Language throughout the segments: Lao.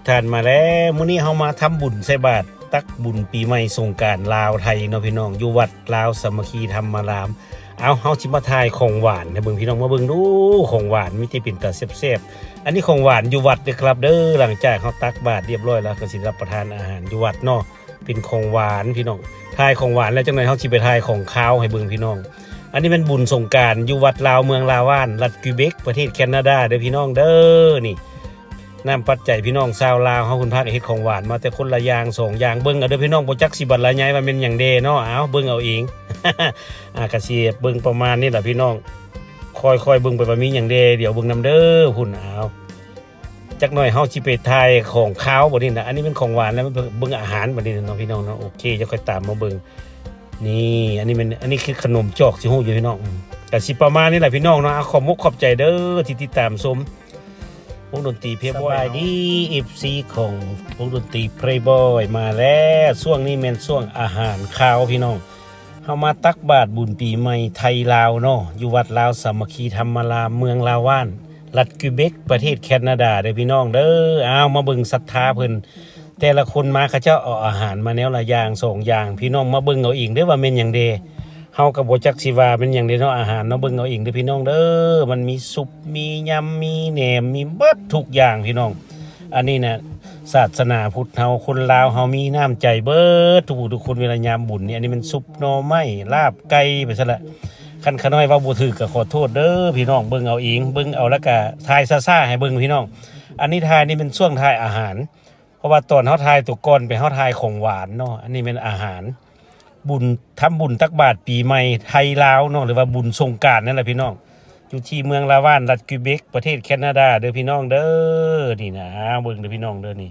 ທ່ານມາແລ້ວ. ມື້ນີ້ເຮົາມາທຳບຸນໃສ່ບາດ ຕັກບຸນປີໃໝ່ສົງການລາວໄທເນາະພີ່ນ້ອງ ຢູ່ວັດລາວສາມັກຄີທຳມາລາມ. ເອົາ ເຮົາຊິມາຖ່າຍຂອງຫວານໃຫ້ເບິ່ງພີ່ນ້ອງ ມາເບິ່ງດູ ຂອງຫວານມີແຕ່ເປັນຕາແຊບໆ. ອັນນີ້ຂອງຫວານຢູ່ວັດເດີຄັບເດີ. ຫຼັງຈາກເຮົາຕັກບາດຮຽບຮ້ອຍແລ້ວ ກໍຊິຮັບປະທານອາຫານຢູ່ວັດເນາະ. ເປັນຂອງຫວານພີ່ນ້ອງ ຖ່າຍຂອງຫວານແລ້ວ ຈັກໜ່ອຍເຮົາຊິໄປຖ່າຍຂອງຄາວໃຫ້ເບິ່ງພີ່ນ້ອງ. ອັນນີ້ແມ່ນບຸນສົງການຢູ່ວັດລາວເມືອງລາວວານ ລັດ Quebec ປະເທດ Canada ເດີພີ່ນ້ອງເດີ. ນີ້ ນ້ຳປັດໄຈພີ່ນ້ອງຊາວລາວເຮົາ ເພິ່ນພາກັນເຮັດຂອງຫວານມາແຕ່ຄົນລະຢ່າງສອງຢ່າງ. ເບິ່ງເອົາເດີພີ່ນ້ອງ ບໍ່ຈັກຊິບັນລະຍາຍວ່າແມ່ນຫຍັງແດ່ເນາະ. ເອົາ ເບິ່ງເອົາເອງ. ອາ ກະຊິເບິ່ງປະມານນີ້ລະພີ່ນ້ອງ ຄ່ອຍໆເບິ່ງໄປວ່າມີຫຍັງແດ່ ດຽວເບິ່ງນຳເດີພຸ້ນ. ເອົາ ຈັກໜ່ອຍເຮົາຊິໄປຖ່າຍຂອງຄາວບັດນີ້ນະ. ອັນນີ້ແມ່ນຂອງຫວານແລ້ວ ເບິ່ງອາຫານບັດນີ້ເນາະພີ່ນ້ອງເນາະ. ໂອເຄ ຈະຄ່ອຍຕາມມາເບິ່ງ. ນີ້ ອັນນີ້ແມ່ນ ອັນນີ້ຄືຂະໜົມຈອກ ຊິຮູ້ຢູ່ພີ່ນ້ອງ. ອືມ ກະຊິປະມານນີ້ແຫຼະພີ່ນ້ອງເນາະ. ອາ ຂອບມຸກຂອບໃຈເດີທີ່ຕິດຕາມຊົມວົງດົນຕີເພບອຍ. ສະບາຍດີ ເອັຟຊີ ຂອງວົງດົນຕີເພບອຍມາແລ້ວ. ຊ່ວງນີ້ແມ່ນຊ່ວງອາຫານຄາວພີ່ນ້ອງ. ເຮົາມາຕັກບາດບຸນປີໃໝ່ໄທລາວເນາະ ຢູ່ວັດລາວສາມັກຄີທຳມາລາມ ເມືອງລາວວານ ລັດ Quebec ປະເທດ Canada ເດີພີ່ນ້ອງເດີ. ເອົາ ມາເບິ່ງສັດທາເພິ່ນ ແຕ່ລະຄົນມາ ເຂົາເຈົ້າເອົາອາຫານມາແນວລະຢ່າງສອງຢ່າງ ພີ່ນ້ອງມາເບິ່ງເອົາເອງເດີວ່າແມ່ນຫຍັງແດ່. ເຮົາກໍບໍ່ຈັກຊິວ່າແມ່ນຫຍັງເດ້ເນາະ ອາຫານເນາະ. ເບິ່ງເອົາເອງເດີພີ່ນ້ອງເດີ. ມັນມີຊຸບ ມີຍຳ ມີແໜມ ມີເບິດທຸກຢ່າງພີ່ນ້ອງ. ອັນນີ້ນະ ສາສະໜາພຸດເຮົາ ຄົນລາວເຮົາມີນ້ຳໃຈເບິດທຸກຜູ້ທຸກຄົນເວລາຍາມບຸນນີ້. ອັນນີ້ແມ່ນຊຸບໜໍ່ໄມ້ ລາບໄກ່ ໄປຊັ້ນລະ. ຄັນຂະນ້ອຍເວົ້າບໍ່ຖືກກໍຂໍໂທດເດີພີ່ນ້ອງ. ເບິ່ງເອົາເອງ ເບິ່ງເອົາ ແລ້ວກະຖ່າຍຊ້າໆໃຫ້ເບິ່ງພີ່ນ້ອງ. ອັນນີ້ຖ່າຍນີ້ແມ່ນຊ່ວງຖ່າຍອາຫານ ເພາະວ່າຕອນເຮົາຖ່າຍໂຕກ່ອນໄປ ເຮົາຖ່າຍຂອງຫວານເນາະ. ອັນນີ້ແມ່ນອາຫານ ບຸນ ທຳບຸນຕັກບາດປີໃໝ່ໄທລາວເນາະ ຫຼືວ່າບຸນສົງການນັ້ນແຫຼະພີ່ນ້ອງ ຢູ່ທີ່ເມືອງລາວານ ລັດ Quebec ປະເທດ Canada ເດີພີ່ນ້ອງເດີ. ນີ້ນະ ເບິ່ງເດີພີ່ນ້ອງເດີ. ນີ້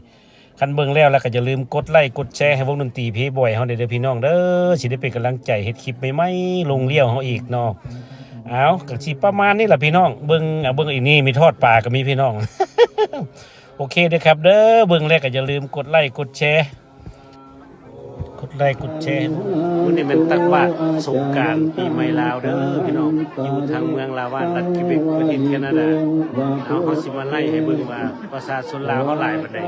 ຄັນເບິ່ງແລ້ວ ແລ້ວກໍຢ່າລືມກົດໄລກົດແຊໃຫ້ວົງດົນຕີເພບອຍເຮົາແດ່ເດີພີ່ນ້ອງເດີ. ຊິໄດ້ເປັນກຳລັງໃຈເຮັດຄລິບໃໝ່ໆລົງລ້ຽວເຮົາອີກເນາະ. ເອົາ ກໍຊິປະມານນີ້ລະພີ່ນ້ອງ. ເບິ່ງ ເອົາ ເບິ່ງອີກນີ້ ມີທອດປາກໍມີພີ່ນ້ອງ. ໂອເຄເດີຄັບເດີ. ເບິ່ງແລ້ວກໍຢ່າລືມກົດໄລກົດແຊ ກົດໄລກົດແຊ. ມື້ນີ້ແມ່ນຕັກບາດສົງການປີໃໝ່ລາວເດີພີ່ນ້ອງ ຢູ່ທາງເມືອງລາວານ ລັດ Quebec ປະເທດ Canada. ເອົາ ເຮົາຊິມາໄລ່ໃຫ້ເບິ່ງວ່າປະຊາຊົນລາວເຮົາຫຼາຍປານໃດ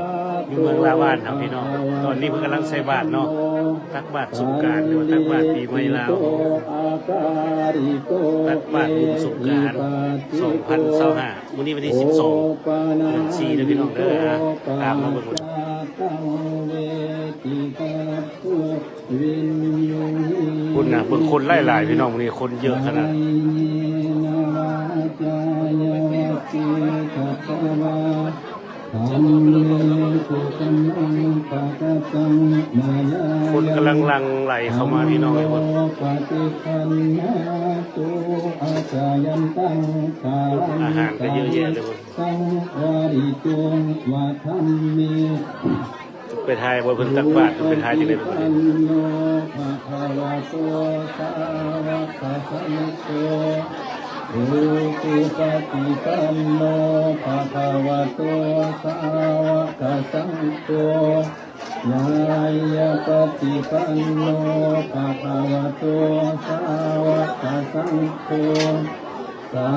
ຢູ່ເມືອງລາວານເຮົາພີ່ນ້ອງ. ຕອນນີ້ເພິ່ນກຳລັງໃສ່ບາດເນາະ ຕັກບາດສົງການ ຫຼືວ່າຕັກບາດປີໃໝ່ລາວ ຕັກບາດບຸນສົງການສອງພັນຊາວຫ້າ. ມື້ນີ້ວັນທີສິບສອງ ເດືອນສີ່ເດີພີ່ນ້ອງເດີ. ຕາມມາເບິ່ງ ພຸ້ນນະ ເບິ່ງຄົນຫຼາຍໆພີ່ນ້ອງ. ມື້ນີ້ຄົນເຍອະຂະໜາດ ຄົນກຳລັງຫຼັ່ງໄຫຼເຂົ້າມາພີ່ນ້ອງເອີຍ. ອາຫານກໍເຍອະແຍະເລີຍ. ໄປຖ່າຍບໍ່ເພິ່ນຕັກບາດ ໄປຖ່າຍຈັ່ງໃດເພິ່ນ ຍາຍະປະຕິປັນໂນ ພະຄະວະໂຕ ສາວະກະສັງໂຄ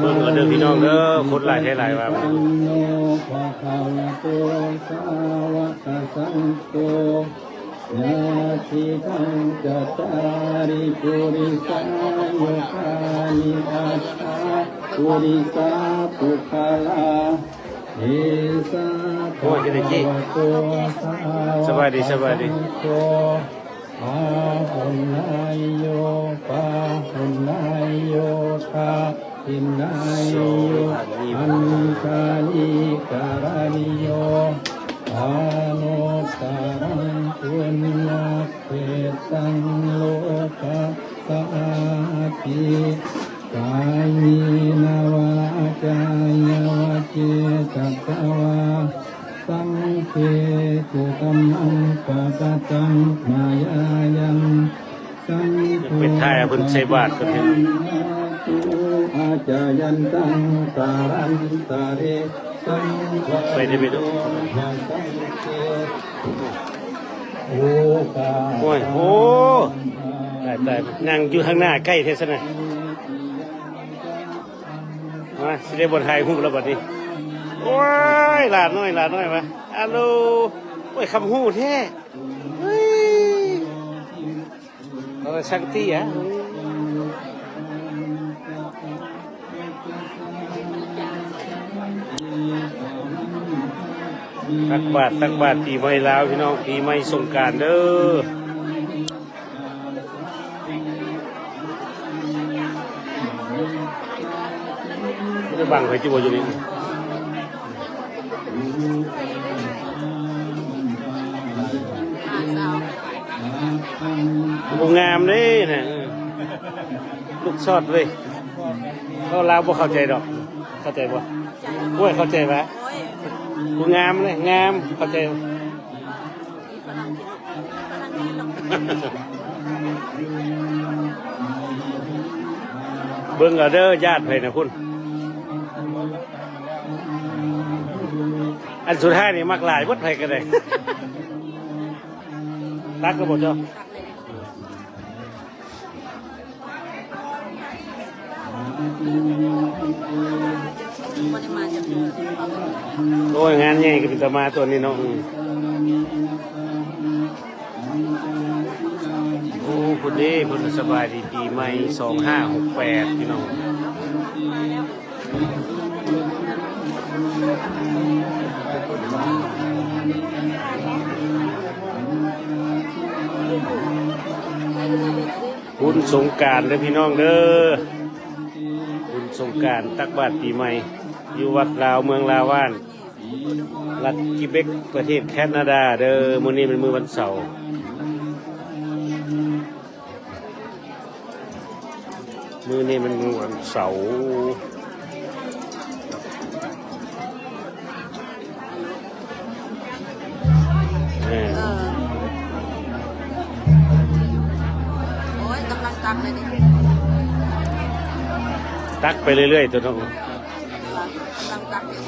ເບິ່ງເອົາເດີພີ່ນ້ອງເດີ ຄົນຫຼາຍແທ້ຫຼາຍວ່າ ຍາສາຍເມນະວາຈາຍະວະເຈຕະສະວາ ສັງເຄ ກຸກຳມັງປະກະຕັງມາຍາຍັງ ສັງໂຄ ໄປຖ່າຍເພິ່ນໃສ່ບາດກ່ອນເດີ. ອາຈາຍັນຕັງກາລັນຕະເຣ ໄປເດີ ໄປເດີ. ໂອ້ຍ ໂອ້ ຕາຍ ຕາຍ ນັ່ງຢູ່ທາງໜ້າໃກ້ແທ້ຊັ້ນນະ. ມາ ຊິໄດ້ບ່ອນຖ່າຍຮູບແລ້ວບັດນີ້. ໂອ້ຍ ຫຼານນ້ອຍ ຫຼານນ້ອຍວ່າ ອາໂລ ໂອ້ຍ ຄຳຮູ້ແທ້ ເຮີ້ຍ ເອີ ຊ່າງເຕ້ຍ ຕັກບາດ ຕັກບາດປີໃໝ່ລາວ ພີ່ນ້ອງ ປີໃໝ່ສົງການເດີ້. ໄດ້ບັງໃຜຢູ່ບໍ່ ຢູ່ນີ້ ຜູ້ງາມເດ້ນະ ເອີ ລູກຊອດເວີຍ ເວົ້າລາວບໍ່ເຂົ້າໃຈດອກ ເຂົ້າໃຈບໍ່? ໂອ້ຍ ເຂົ້າໃຈຫວາ? ຜູ້ງາມເດ້ ງາມ ເຂົ້າໃຈ. ເບິ່ງເອົາເດີ້ ຍາດໃຜນະພຸ້ນ ອັນສຸດທ້າຍນີ້ມັກຫຼາຍເບິດ ໃຜກໍໄດ້ ຕັກແລ້ວບໍ່ເຈົ້າ? ໂອ້ຍ ງານໃຫຍ່ກໍເປັນຕາມາຕົວນີ້ເນາະ ອືມ ໂອ້ ພຸ້ນເດ້ ເພິ່ນສະບາຍດີປີໃໝ່ ສອງຫ້າຫົກແປດ ພີ່ນ້ອງ. ບຸນສົງການເດີ້ພີ່ນ້ອງເດີ້ ບຸນສົງການຕັກບາດປີໃໝ່ ຢູ່ວັດລາວເມືອງລາວວານ ລັດກິເບັກ ປະເທດແຄນາດາເດີ້. ມື້ນີ້ແມ່ນມື້ວັນເສົາ ມື້ນີ້ມັນວັນເສົາ ເອີ ເອີ ໂອ້ຍ ກຳລັງຕັກເລີຍນີ້ ຕັກໄປເລື້ອຍໆ ຕົວເນາະ ກຳລັງຕັກຢູ່.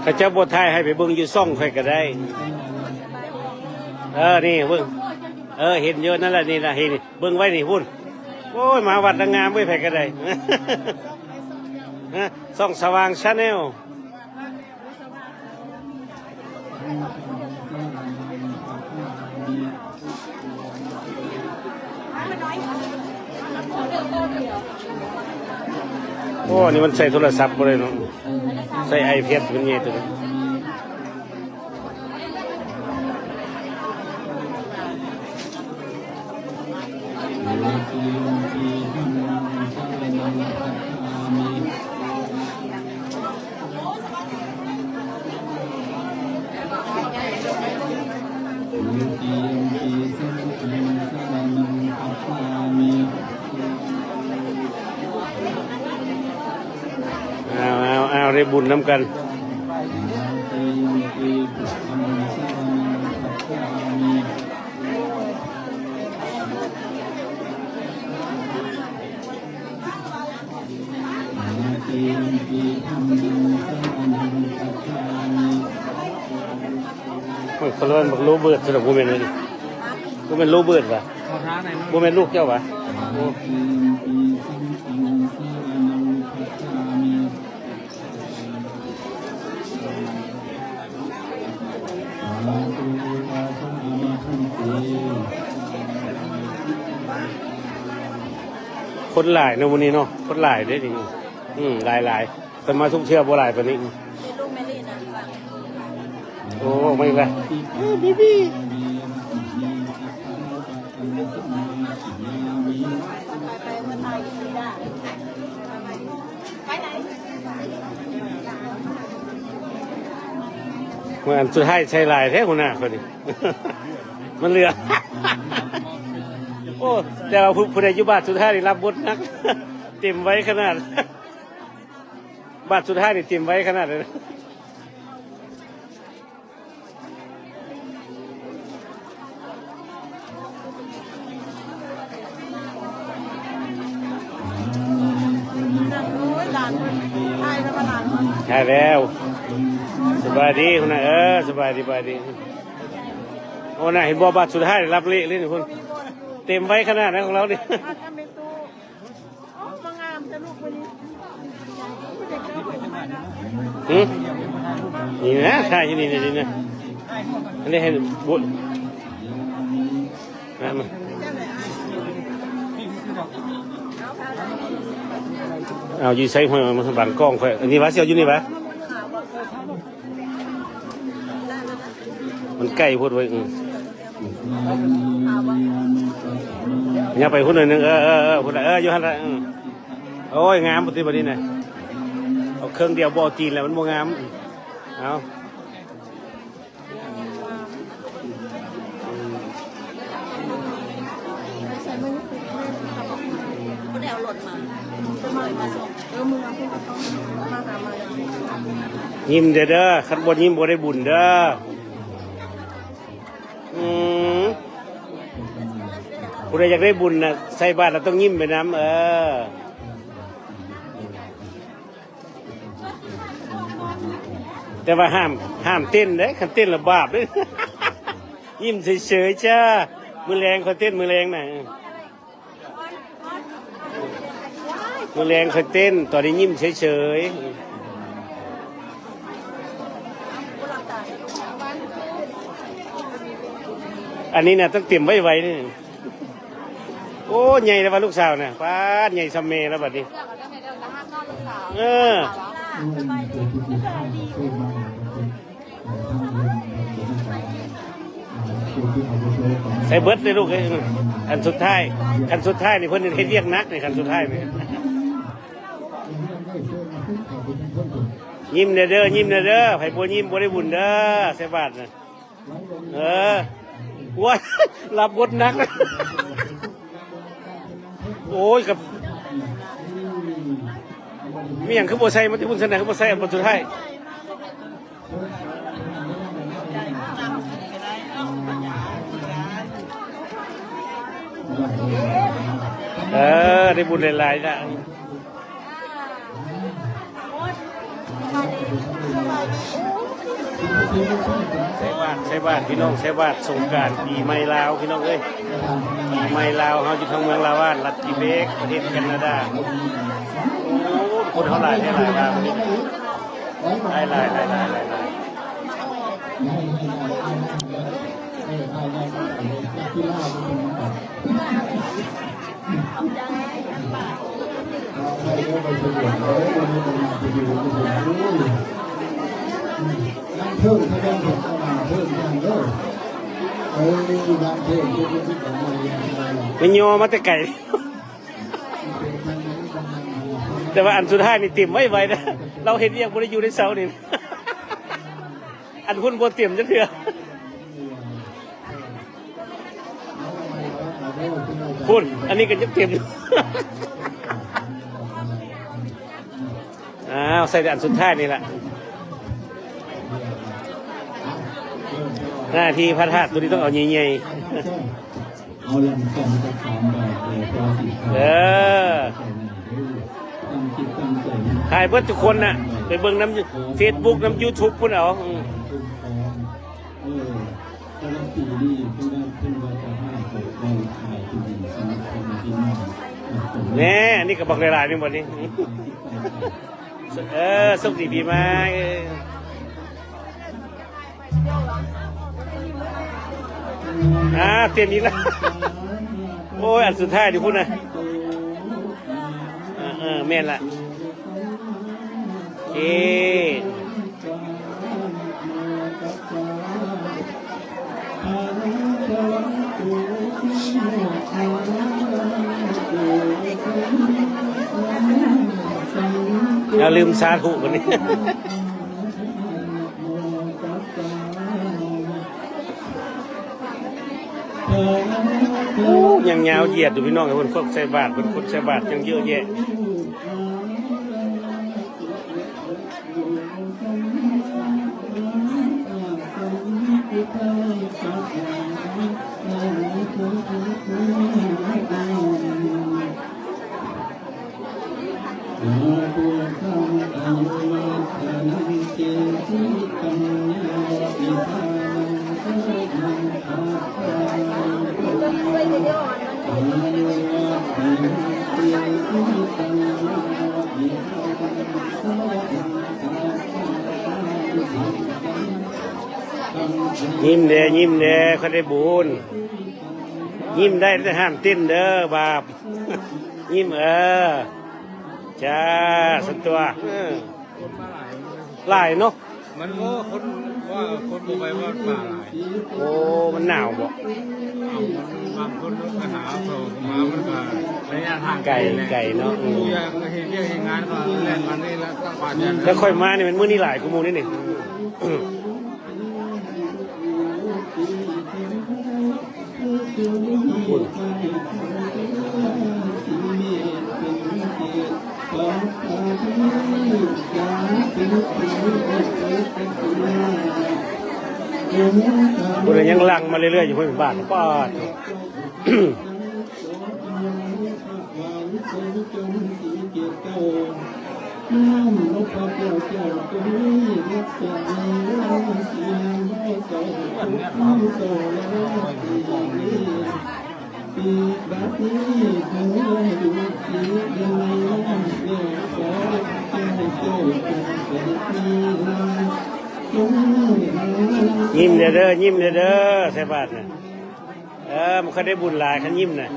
ເຂົາເຈົ້າບໍ່ຖ່າຍໃຫ້ໄປເບິ່ງຢູ່ຊ່ອງຂ້ອຍກໍໄດ້. ເອີ ນີ້ເບິ່ງ ເອີ ເຫັນຢູ່ນັ້ນລະ ນີ້ລະ ເຫັນ ເບິ່ງໄວ້ນີ້ພຸ້ນ. ໂອ້ຍ ມາວັດລະງາມເວີຍ ໃຜກໍໄດ້. ຊ່ອງສະຫວ່າງ Channel. ໂອ້ ອັນນີ້ມັນໃຊ້ໂທລະສັບບໍ່ໄດ້ເນາະ ໃຊ້ໄອແພດມັນໃຫຍ່ຕົວນີ້. ເອົາ ເອົາ ເອົາ ໄດ້ບຸນນຳກັນ. ໂອ້ຍ ເຂົາເອີ້ນບັກໂລເບີດ ບໍ່ແມ່ນ ບໍ່ແມ່ນໂລເບີດຫວາ? ບໍ່ແມ່ນລູກເຈົ້າຫວາ? ໂອ້. ຄົນຫຼາຍເນາະມື້ນີ້ເນາະ ຄົນຫຼາຍເດ້ນີ້. ອືມ ຫຼາຍໆ ເພິ່ນມາທຸກເທື່ອບໍ່ຫຼາຍປານນີ້. ໂອ້ ມາອີກແລ້ວ ເອີ ບີບີ. ອັນສຸດທ້າຍໃສ່ຫຼາຍແທ້ຫົວໜ້າຂ້ອຍນີ້. ມັນເຫຼືອ ໂອ້ ແຕ່ວ່າຜູ້ ຜູ້ໃດຢູ່ບາດສຸດທ້າຍນີ້ຮັບບົດໜັກ ເຕັມໄວຂະໜາດ ບາດສຸດທ້າຍນີ້ເຕັມໄວຂະໜາດເລີຍ. ຖ່າຍແລ້ວ ສະບາຍດີຫົວໜ້າ ເອີ ສະບາຍດີ ສະບາຍດີ. ໂອ້ ນະ ເຫັນບໍ່ ບາດສຸດທ້າຍລັບເລະເລີຍນີ້ພຸ້ນ ເຕັມໄວຂະໜາດນັ້ນຂອງລາວນີ້. ຫຶ ນີ້ນະ ຖ່າຍຢູ່ນີ້ ນີ້ນະ ອັນນີ້ໃຫ້ບຸ ມາ ມາ ເອົາຢູ່ໃສ ຫ້ວຍ ມາບັງກ້ອງຂ້ອຍ ອັນນີ້ຫວາ ຊິເອົາຢູ່ນີ້ຫວາ ມັນໃກ້ໂພດເວີຍ ອື ຍ່າງໄປພຸ້ນໜ້ອຍໜຶ່ງ ເອີ ເອີ ເອີ ພຸ້ນລະ ເອີ ຢູ່ຫັ້ນລະ ອື ໂອ້ຍ ງາມພຸ້ນຕິ ບັດນີ້ນະ ເອົາເຄິ່ງດຽວບໍ່ເອົາຕີນແລ້ວ ມັນບໍ່ງາມ ເອົາ ຍິ້ມແດ່ເດີ ຄັນບໍ່ຍິ້ມບໍ່ໄດ້ບຸນເດີ. ອືມ ຜູ້ໃດຢາກໄດ້ບຸນນະ ໃສ່ບາດແລ້ວຕ້ອງຍິ້ມໄປນຳ ເອີ ແຕ່ວ່າຫ້າມ ຫ້າມເຕັ້ນເດ້ ຄັນເຕັ້ນລະບາບເດ້ ຍິ້ມເສີຍໆ ຈ້າ ມື້ແລງຄ່ອຍເຕັ້ນ ມື້ແລງນະ. ມື້ແລງຄ່ອຍເຕັ້ນ ຕອນນີ້ຍິ້ມເສີຍໆ. ອັນນີ້ນະ ຕ້ອງເຕັມໄວໆ ນີ້. ໂອ້ ໃຫຍ່ແລ້ວວ່າລູກສາວນະ ປາດ ໃຫຍ່ສ່ຳແມ່ແລ້ວບັດນີ້. ເອີ. ໃສ່ເບິດເລີຍລູກເອີຍ ອັນສຸດທ້າຍ ຄັນສຸດທ້າຍນີ້ເພິ່ນເຮັດວຽກໜັກນີ້ ຄັນສຸດທ້າຍນີ້. ຍິ້ມແດ່ເດີ ຍິ້ມແດ່ເດີ ໃຜບໍ່ຍິ້ມບໍ່ໄດ້ບຸນເດີ ໃສ່ບາດນະ. ເອີ ໂອ້ຍ ຮັບບົດໜັກ. ໂອ້ຍ ກັບ ມີຫຍັງຄືບໍ່ໃສ່ມາແຕ່ພຸ້ນຊັ້ນນະ ຄືບໍ່ໃສ່ອັນບົດສຸດທ້າຍ. ເອີ ໄດ້ບຸນຫຼາຍໆນະ. ໃສ່ບາດ ໃສ່ບາດ ພີ່ນ້ອງ ໃສ່ບາດສົງການປີໃໝ່ລາວ ພີ່ນ້ອງເອີຍ ປີໃໝ່ລາວເຮົາຢູ່ທາງເມືອງລາວານ ລັດທິເບກ ປະເທດແຄນາດາ. ໂອ້ ຄົນເຮົາຫຼາຍແທ້ຫຼາຍວ່າມື້ນີ້ ຫຼາຍໆ ຫຼາຍໆ ຫຼາຍໆ. ມັນຍໍມາແຕ່ໄກ ແຕ່ວ່າອັນສຸດທ້າຍນີ້ເຕັມໄວໆນະ ລາວເຮັດວຽກບໍ່ໄດ້ຢູ່ໄດ້ເຊົານີ້ ອັນພຸ້ນບໍ່ເຕັມຈັກເທື່ອ. ພຸ້ນ ອັນນີ້ກໍຍັງເຕັມຢູ່. ອ້າວ ໃສ່ແຕ່ອັນສຸດທ້າຍນີ້ລະ ໜ້າທີ່ພະທາດ ໂຕນີ້ຕ້ອງເອົາໃຫຍ່ໆ. ເອີ ຖ່າຍເບິດທຸກຄົນນະ ໄປເບິ່ງນຳເຟສບຸກ ນຳຢູທູບພຸ້ນເອົາ. ອືມ ເອີ ແຕ່ວ່າປີນີ້ເພິ່ນວ່າ ເພິ່ນວ່າຈະໃຫ້ໄປໄດ້ຖ່າຍທີ່ດີສຳລັບພໍ່ແມ່ພີ່ນ້ອງ. ແນ່ ອັນນີ້ກໍບັກຫຼາຍໆ ນີ້ບັດນີ້. ເອີ ໂຊກດີປີໃໝ່. ອ່າ ເຕັມອີກແລ້ວ. ໂອ້ຍ ອັນສຸດທ້າຍຢູ່ພຸ້ນນະ. ເອີ ເອີ ແມ່ນລະ. ໂອເຄ ຢ່າລືມສາທຸບັດນີ້. ຍັງຍາວຢຽດຢູ່ພີ່ນ້ອງ ຄົນຄົກໃສ່ບາດ ເພິ່ນຄົກໃສ່ບາດຍັງເຍອະແຍະ. ຍິ້ມແດ່ ຍິ້ມແດ່ ຄັນໄດ້ບຸນ. ຍິ້ມໄດ້ແຕ່ຫ້າມເຕັ້ນເດີ ບາບ. ຍິ້ມ ເອີ ຈ້າ ສັນຕົວະ ເອີ ຄົນມາຫຼາຍ ຫຼາຍເນາະ ມັນ ໂອ້ ຄົນ ວ່າຄົນບໍ່ໄປວັດປ່າຫຼາຍ. ໂອ້ ມັນໜາວບໍ? ເອົາ ມັນ ບາງຄົນມັນກະໜາວ ເຂົາມາມັນກະໄລຍະທາງໄກ ໄກເນາະ ອືມ ຜູ້ຢາກເຮັດວຽກເຮັດງານກະແລ່ນມານີ້ລະ ຕັ້ງປ່າແດດ ແຕ່ຂ້ອຍມານີ້ແມ່ນມື້ນີ້ຫຼາຍກວ່າໝູ່ນີ້ນີ້. ພຸ້ນນະ ຍັງຫຼັ່ງມາເລື້ອຍໆຢູ່ພຸ້ນ ບ້ານ ປາດ. ຍິ້ມແດ່ເດີ ຍິ້ມແດ່ເດີ ໃສ່ບາດນະ. ເອີ ມັນຄ່ອຍໄດ້ບຸນຫຼາຍ ຄັນຍິ້ມນະ.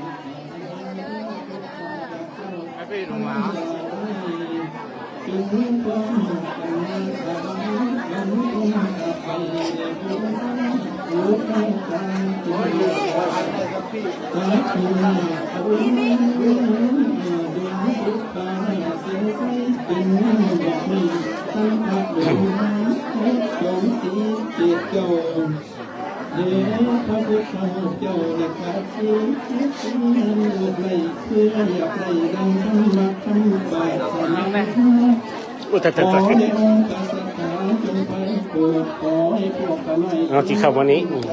ໂອ້ ຕາຍ ຕາຍ ຕາຍ ເອົາ ຊິເຂົ້າມານີ້ ອືມ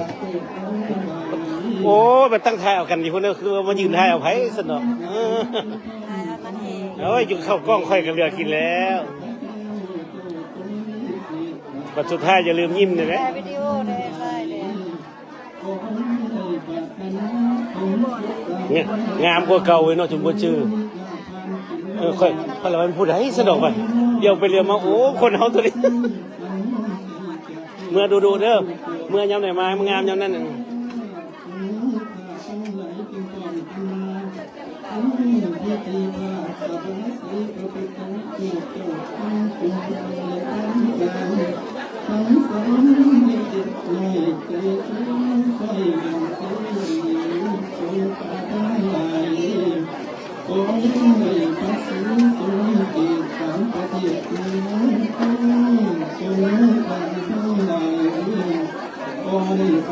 ໂອ້ ໄປຕັ້ງທ່າເອົາກັນຢູ່ພຸ້ນເດີ ຄືວ່າມາຢືນຖ່າຍເອົາໃຜຊັ້ນເນາະ. ເອີ ເອົາກັນເອງ ໂອ້ຍ ຢູ່ເຂົ້າກ້ອງຂ້ອຍກະເຫຼືອກິນແລ້ວ. ບັດສຸດທ້າຍຢ່າລືມຍິ້ມນີ້ແຫຼະ ຖ່າຍວິດີໂອແດ່ ຖ່າຍແດ່. ງາມກວ່າເກົ່າເວີຍເນາະ ຈົນບໍ່ຈື່. ເອີ ຂ້ອຍ ຂ້ອຍລະວ່າແມ່ນຜູ້ໃດຊັ້ນດອກ ບັດຫຼຽວໄປຫຼຽວມາ ໂອ້ ຄົນເຮົາໂຕນີ້. ເມືອດຸໆເດີ ເມືອຍາມໃດມາ ມາງາມຍາມນັ້ນ.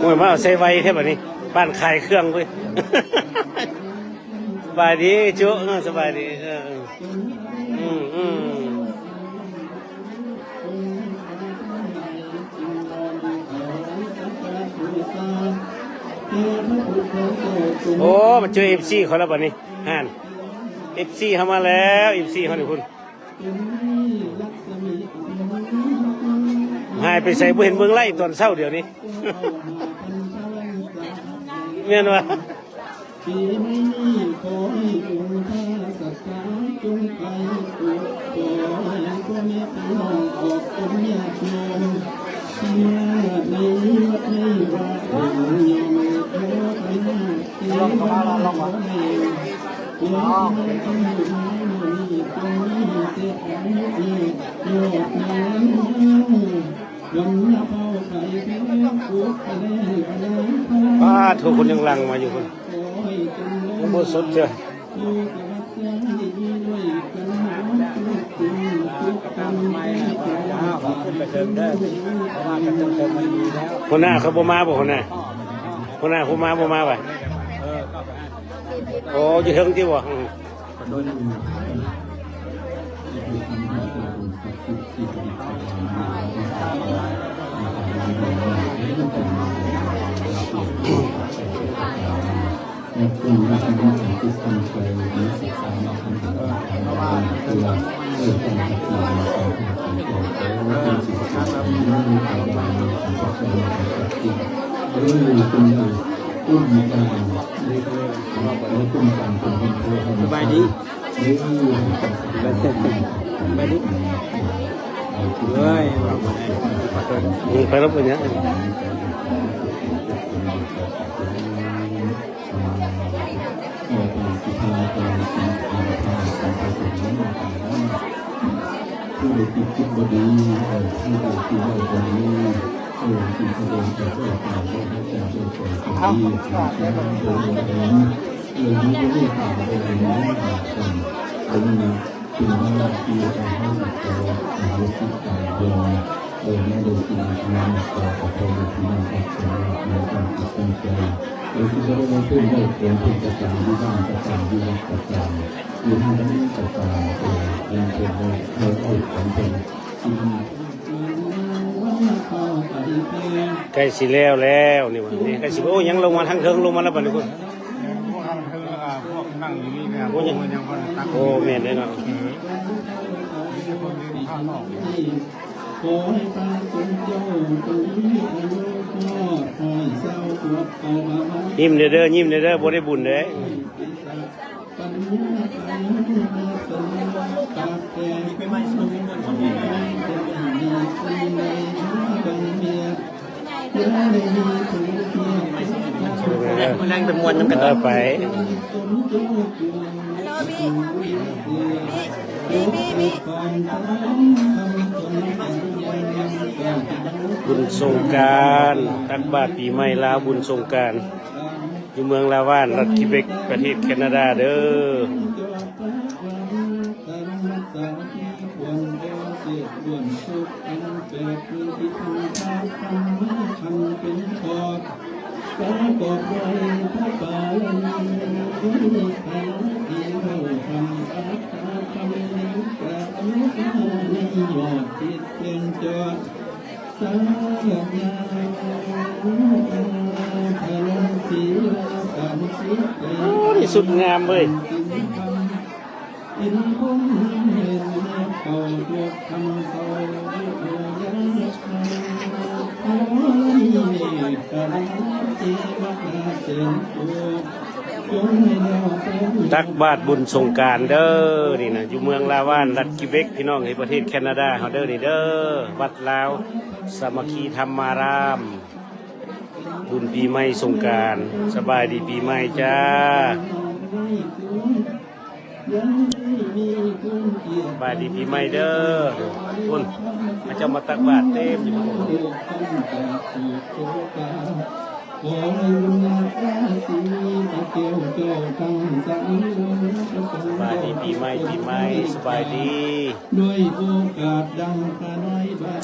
ໂອ້ຍ ມາເອົາໃສ່ໄວແທ້ບາດນີ້ ປານຂາຍເຄື່ອງເວີຍ. ສະບາຍດີຈຸ ເອີ ສະບາຍດີ ເອີ ເອີ ອືມ ອືມ. ໂອ້ ມາເຈີເອັຟຊີເຂົາແລ້ວບາດນີ້ ຫັ້ນ ເອັຟຊີເຮົາມາແລ້ວ ເອັຟຊີເຮົານີ້ພຸ້ນ. ຫາຍໄປໃສ ບໍ່ເຫັນເບິ່ງໄລຟ໌ຕອນເຊົ້າດຽວນີ້ ແມ່ນວ່າ. ປີໃໝ່ນີ້ຂໍໃຫ້ບຸນພາສັດທາຈົ່ງໄປປົກປ້ອງພໍ່ແມ່ພີ່ນ້ອງອອກຕົນຍາດໂຍມ ທີ່ມາໃນວັດໃນວາ ຍ້ອນຂໍພະນາເທວະດາ ຂໍໃຫ້ ປາດໂທ ຄົນຍັງຫຼັ່ງມາຢູ່ພຸ້ນ ຍັງບໍ່ສຸດເທື່ອ. ຫົວໜ້າເຂົາບໍ່ມາບໍ່ ຫົວໜ້າ ຫົວໜ້າຜູ້ມາບໍ່ມາຫວາ? ໂອ້ ຢູ່ເທິງຕິບໍ່? ອືມ ສະບາຍດີ ສະບາຍດີ ເອີຍ ໄປລົບໄປຫຍັງ? ຜູ້ໃດຄິດຄິດບໍ່ດີ ເອີ ຜູ້ໃດຄິດເວົ້າບໍ່ດີ ເອີ ຊິສະແດງອອກດ້ວຍກາຍ ດ້ວຍວາຈາ ດ້ວຍໃຈກໍດີ ເອີ ເອີ ເປັນເລື່ອງທີ່ເຮົາຊິຂໍອະໂຫສິກຳເບິ່ງ ເອີ ໃນໂລກທີ່ມີຄວາມເມດຕາ ຂໍອະໄພຢູ່ທີ່ນັ້ນ ອາດຈະມີຄວາມຕັ້ງຈິດຕັ້ງໃຈ ເອີ ຊິບໍ່ໄດ້ມາເພິ່ນໄດ້ເປັນເພິ່ນກະຕາມ ຢູ່ບ້ານກະຕາມ ຢູ່ວັດກະຕາມ ຢູ່ທາງໃດກໍຕາມ ເອີ ເພິ່ນໄດ້ເອົາຂອງເພິ່ນ ໃກ້ຊິແລ້ວແລ້ວນີ້ຫວາ ນີ້ໃກ້ຊິ ໂອ້ ຍັງລົງມາທາງເທິງ ລົງມາແລ້ວບັດນີ້ພຸ້ນ ໂອ້ ແມ່ນເດ້ເນາະ ເອີ ຍິ້ມແດ່ເດີ ຍິ້ມແດ່ເດີ ບໍ່ໄດ້ບຸນເດ້. ມື້ແລງໄປມ່ວນນຳກັນ ເອີ ໄປ ບຸນສົງການ ຕັກບາດປີໃໝ່ລາວ ບຸນສົງການ ຢູ່ເມືອງລາວານ ລັດຄິເບັກ ປະເທດແຄນາດາເດີ. ໂອ້ ນີ້ສຸດງາມເວີຍ. ຕັກບາດບຸນສົງການເດີ ນີ້ນະ ຢູ່ເມືອງລາວານ ລັດຄິເບັກ ພີ່ນ້ອງເອີຍ ປະເທດແຄນາດາເຮົາເດີ ນີ້ເດີ ວັດລາວສາມັກຄີທຳມາລາມ ບຸນປີໃໝ່ສົງການ. ສະບາຍດີປີໃໝ່ຈ້າ. ສະບາຍດີປີໃໝ່ເດີ. ພຸ້ນ ເຂົາເຈົ້າມາຕັກບາດເຕັມຢູ່ພຸ້ນ. ສະບາຍດີປີໃໝ່ ປີໃໝ່ ສະບາຍດີ. ດ້ວຍໂອກາດດັ່ງຂ້ານ້ອຍບາດ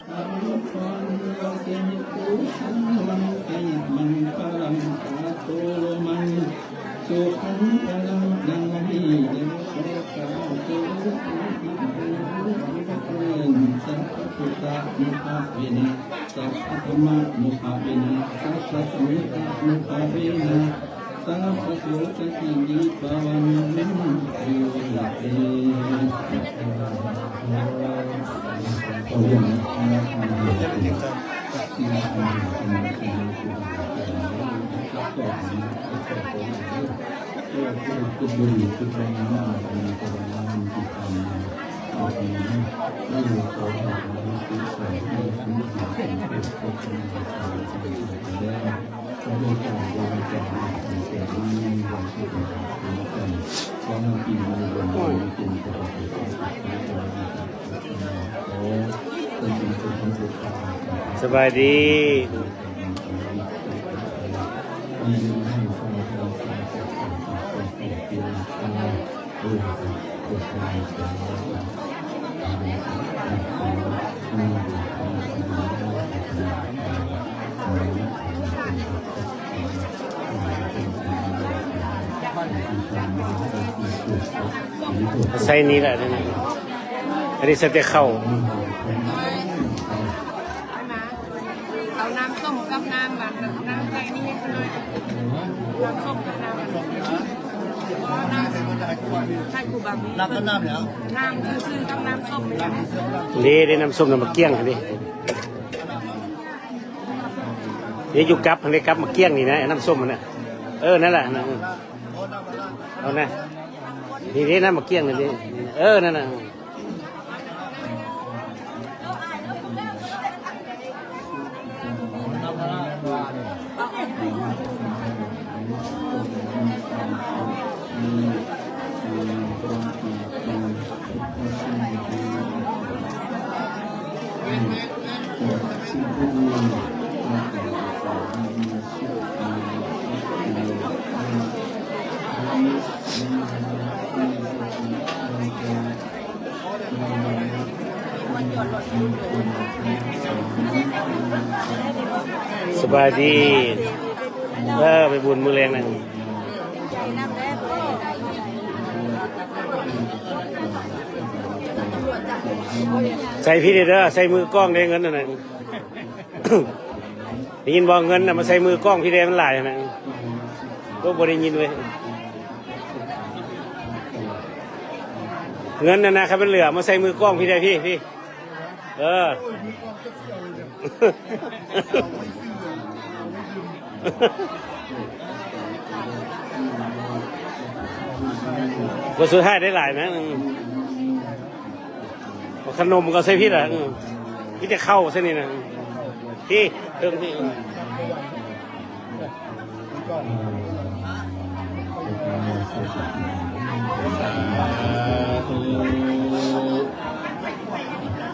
ສະບາຍດີ. ສະບາຍ ໃສ່ນີ້ແຫຼະ ອັນນີ້ໃສ່ແຕ່ເຂົ້າ. ເອົານ້ຳສົ້ມກັບນ້ຳຫວານ ນ້ຳໃສ່ນີ້ໃຫ້ເຂົາໜ້ອຍ ນ້ຳສົ້ມກັບນ້ຳຫວານ ນ້ຳໃສ່ກູບັງ ນ້ຳກັບນ້ຳແລ້ວ ນ້ຳຊື່ໆກັບນ້ຳສົ້ມນີ້ແຫຼະ. ເດ້ ເດ້ ນ້ຳສົ້ມນຳໝາກກ້ຽງຫັ້ນເດ້ ເດ້ ຢູ່ກັບຫັ້ນເດ້ ກັບໝາກກ້ຽງນີ້ນະ ນ້ຳສົ້ມຫັ້ນນະ ເອີ ນັ້ນແຫຼະ ນັ້ນ ເອີ ເອົານະ ນີ້ເດ້ ນ້ຳໝາກກ້ຽງນີ້ເດ້ ເອີ ນັ້ນນະ. ສະບາຍດີ ເອີ ໄປບຸນມື້ແລງນະ ໃສ່ພີ້ເດີ ໃສ່ມືກ້ອງເດ້ ເງິນຫັ້ນນະ. ໄດ້ຍິນບໍ່? ເງິນນະ ມາໃສ່ມືກ້ອງພີ້ເດ້ ມັນຫຼາຍຫັ້ນນະ. ໂອ້ ບໍ່ໄດ້ຍິນເວີຍ. ເງິນຫັ້ນນະ ຄັນມັນເຫຼືອ ມາໃສ່ມືກ້ອງພີ້ເດ້ ພີ້ ພີ້ ເອີ. ບໍ່ ສຸດທ້າຍໄດ້ຫຼາຍນະ. ເອົາຂະໜົມກໍໃສ່ພີ້ລະ ເອີ ມີແຕ່ເຂົ້າໃສ່ນີ້ນະ ພີ້ ເທິງພີ້ ເອີ.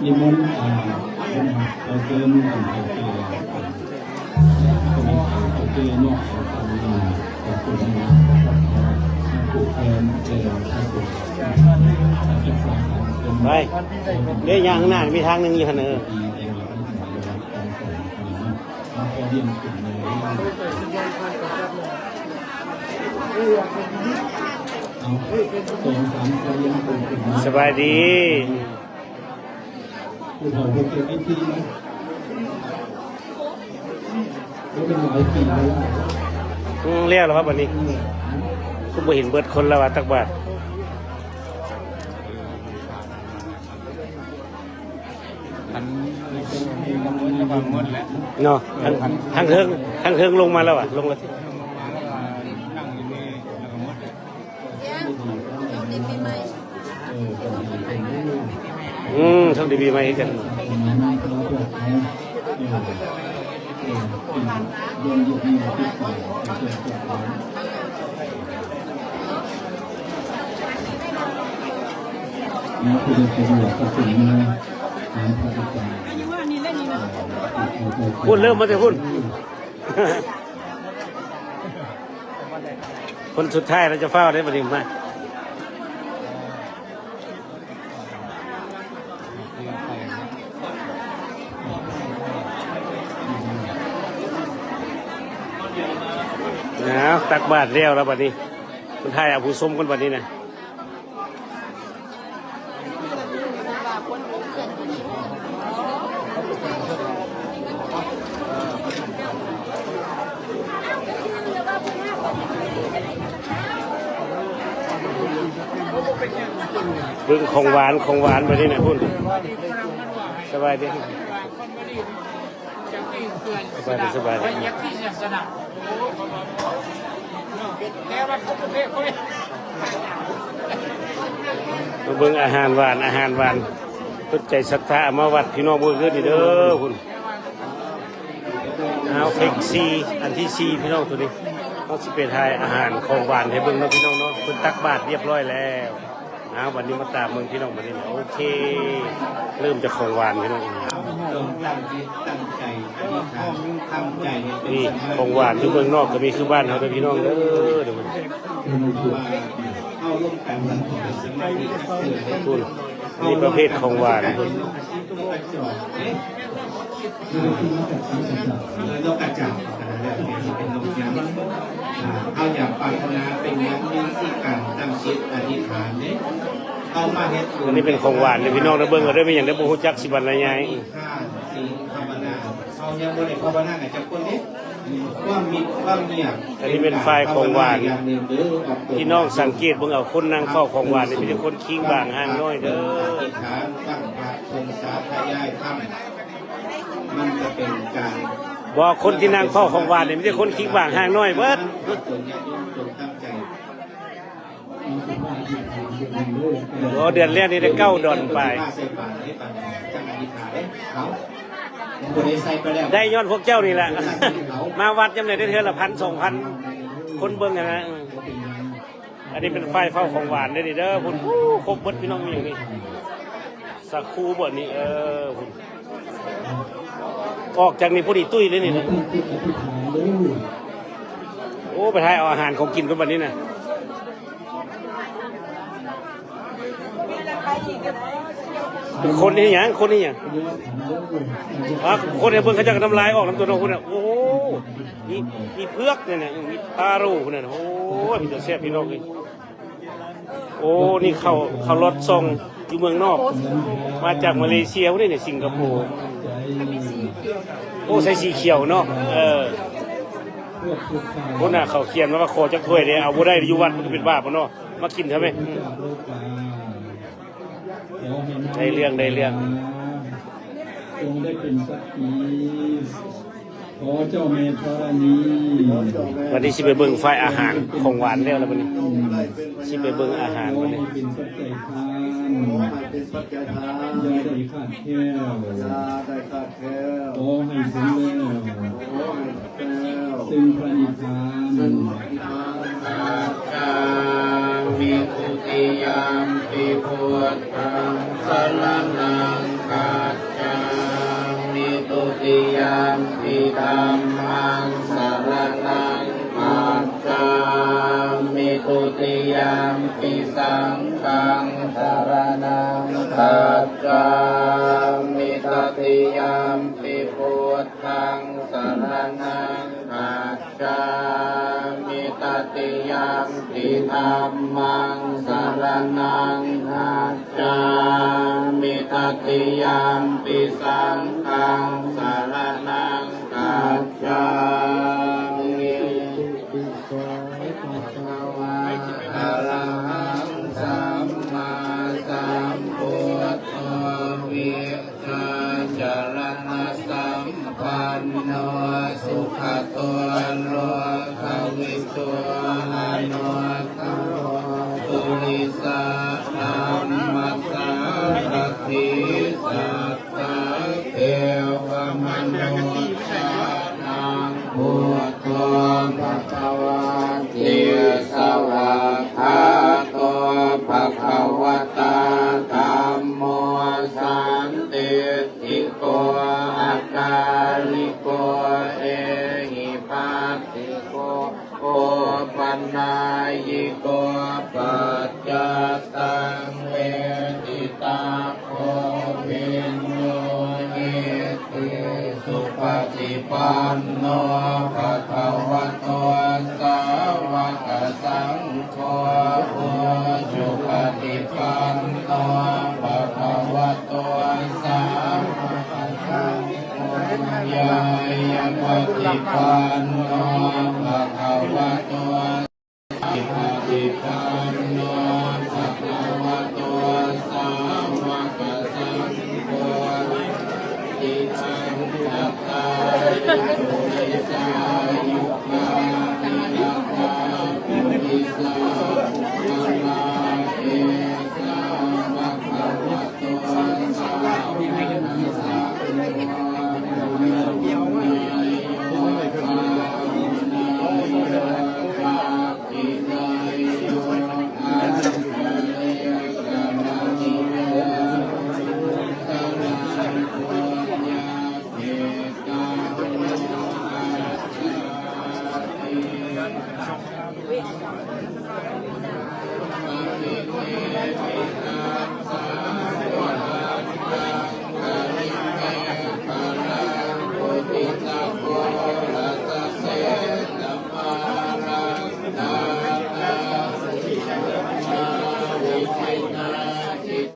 ນິມົນ ເອີ ເອົາເຊີນ ເອົາເຊີນ ເອົາເຊີນນອກ ຂອບຄຸນນະ ຜູ້ແທນ ເອີ ໄປ ເດ້ ຍ່າງຂ້າງໜ້າ ມີທາງໜຶ່ງຢູ່ຫັ້ນ ເອີ. ສະບາຍດີ. ຜູ້ເຖົ້າເພິ່ນເປັນໄອທີນະ ບໍ່ແມ່ນຫຼາຍປີແລ້ວ. ອືມ ແລ້ວລະວ່າບັດນີ້ ອືມ ຄືບໍ່ເຫັນເບິດຄົນລະວ່າຕັກບາດ. ອັນນີ້ກໍໝົດແລ້ວ ເນາະ ທາງ ທາງເທິງ ທາງເທິງລົງມາແລ້ວຫວາ ລົງແລ້ວ ລົງມາແລ້ວກໍນັ່ງຢູ່ນີ້ ແລ້ວກໍໝົດແລ້ວ. ໂຊກດີປີໃໝ່ ອືມ ໂຊກດີປີໃໝ່ຄືກັນ. ພຸ້ນ ເລີ່ມມາແຕ່ພຸ້ນ ຄົນສຸດທ້າຍລະຈະຟ້າວເດ້ ບັດນີ້ມາ. ອ້າວ ຕັກບາດແລ້ວລະບັດນີ້ ເພິ່ນຖ່າຍເອົາຜູ້ຊົມກ່ອນບັດນີ້ນະ. ເບິ່ງຂອງຫວານ ຂອງຫວານບັດນີ້ນະ ພຸ້ນ ສະບາຍດີ ສະບາຍດີ ສະບາຍດີ. ມາເບິ່ງອາຫານຫວານ ອາຫານຫວານ ເພິ່ນໃຈສັດທາເອົາມາວັດ ພີ່ນ້ອງເບິ່ງເດີນີ້ເດີ ພຸ້ນ. ເອົາ ເປັກສີ່ ອັນທີສີ່ ພີ່ນ້ອງ ໂຕນີ້ ເຮົາຊິໄປຖ່າຍອາຫານຂອງຫວານໃຫ້ເບິ່ງເນາະ ພີ່ນ້ອງເນາະ. ເພິ່ນຕັກບາດຮຽບຮ້ອຍແລ້ວ. ອ້າວ ບັດນີ້ມາຕາມເບິ່ງ ພີ່ນ້ອງ ບັດນີ້ ໂອເຄ ເລີ່ມຈາກຂອງຫວານ ພີ່ນ້ອງ. ນີ້ຂອງຫວານຢູ່ເມືອງນອກກໍມີ ຄືບ້ານເຮົາເດີ ພີ່ນ້ອງເດີ. ພຸ້ນ ນີ້ປະເພດຂອງຫວານພຸ້ນ. ເອີ ນົກກະຈອກ ເຮົາຢາກປາດຖະໜາເປັນຫຍັງ ມີສິການຕັ້ງຈິດອະທິຖານເດ້. ເອົາມາເຮັດບຸນ ອັນນີ້ເປັນຂອງຫວານເດີພີ່ນ້ອງເດີ ເບິ່ງເອົາເດີ ແມ່ນຫຍັງເດີ ບໍ່ຮູ້ຈັກ ຊິບັນລະຍາຍ ເຮົາຍັງບໍ່ໄດ້ພາວະນາກັນຈັກຄົນເດ້ ຄວາມມິດຄວາມງຽບ ອັນນີ້ແມ່ນຝ່າຍຂອງຫວານ ພີ່ນ້ອງສັງເກດເບິ່ງເອົາ ຄົນນັ່ງເຝົ້າຂອງຫວານນີ້ ມີແຕ່ຄົນຄີງບາງຮ່າງນ້ອຍເດີ ອະທິຖານຕັ້ງພະ ເພິ່ງສາທະຍາຍທຳ ມັນຈະເປັນການ ບໍ່ ຄົນທີ່ນັ່ງເຝົ້າຂອງຫວານນີ້ ມີແຕ່ຄົນຄີງບາງຮ່າງນ້ອຍເບິດ ເອົາຕົນຍາດໂຍມຈົ່ງຕັ້ງໃຈ ໂອ້ ເດືອນແລກນີ້ໄດ້ເກົ້າດອນປາຍ ໄດ້ຍ້ອນພວກເຈົ້ານີ້ແຫຼະ ມາວັດຍາມໃດໄດ້ເທື່ອລະພັນສອງພັນ ຄົນເບິ່ງຫັ້ນນະ ເອີ ອັນນີ້ເປັນຝ່າຍເຝົ້າຂອງຫວານເດີນີ້ເດີ ພຸ້ນ ໂອ້ ຄົບເບິດພີ່ນ້ອງ ມີຫຍັງນີ້ ສາຄູບໍ່ນີ້ ເອີ ພຸ້ນ ອອກຈາກນີ້ພໍດີຕຸ້ຍເລີຍນີ້ນະ ໂອ້ ໄປຖ່າຍເອົາອາຫານຂອງກິນກ່ອນບັດນີ້ນະ ຄົນເຮັດຫຍັງ ຄົນເຮັດຫຍັງ ອາ ຄົນໃຫ້ເບິ່ງ ເຂົາເຈົ້າກໍນ້ຳລາຍອອກນຳຕົວເນາະ ພຸ້ນນະ ໂອ້ ມີ ມີເຜືອກນັ້ນນະ ມີຕາໂຣພຸ້ນນະ ໂອ້ຍ ເປັນຕາແຊບພີ່ນ້ອງເອີຍ. ໂອ້ ນີ້ເຂົ້າ ເຂົ້າລອດຊ່ອງຢູ່ເມືອງນອກ ມາຈາກມາເລເຊຍພຸ້ນເດ້ນີ້ ສິງກະໂປ ໂອ້ ໃສ່ສີຂຽວເນາະ ເອີ ພຸ້ນນະ ເຂົາຂຽນມາວ່າຂໍຈັກຖ້ວຍເດ້ ເອົາບໍ່ໄດ້ ຢູ່ວັດມັນກໍເປັນບາບເນາະ ມາກິນເທື່ອແມ ອືມ ໄດ້ເລື່ອງ ໄດ້ເລື່ອງ ຈົ່ງໄດ້ເປັນສັກຂີ ຂໍເຈົ້າແມ່ທໍລະນີ ບັດນີ້ຊິໄປເບິ່ງຝ່າຍອາຫານຂອງຫວານແລ້ວລະບັດນີ້ ຊິໄປເບິ່ງອາຫານບັດນີ້ ຂໍໃຫ້ເປັນປັດໄຈທານ ຂໍໃຫ້ເປັນປັດໄຈທານ ຢ່າໄດ້ຂາດແຄວ ຢ່າໄດ້ຂາດແຄວ ຂໍໃຫ້ເຖິງແລ້ວ ຂໍໃຫ້ເຖິງແລ້ວ ເຊິ່ງພະນິບພານ ເຊິ່ງພະນິບພານ Gacchāmi dutiyampi buddhaṃ saraṇaṃ gacchāmi. Dutiyampi dhammaṃ saraṇaṃ gacchāmi. Dutiyampi saṅghaṃ saraṇaṃ gacchāmi. Tatiyampi buddhaṃ saraṇaṃ gac chāmi. Tatiyampi dhammaṃ saraṇaṃ gacchāmi. Tatiyampi saṅghaṃ saraṇaṃ gacchāmi. Arahaṃ sammāsambuddho vi jjācaraṇasampanno sugato lokavidū anuttaro purisadammasārathi satthā devamanussānaṃ buddho bhagavāti. Svākkhāto bhagavatā dhammo sandiṭ ṭhiko akāliko ehipassiko opanayiko paccattaṃ veditabbo viññūhīti. Supaṭipanno bhagavato sāvakasaṅ gho, ujupaṭipanno bhagavato sāvakasaṅgho, ñāyapaṭipanno bhagavato, paṭipanno bhagavato sāvakasaṅgho, diṭṭhiṃ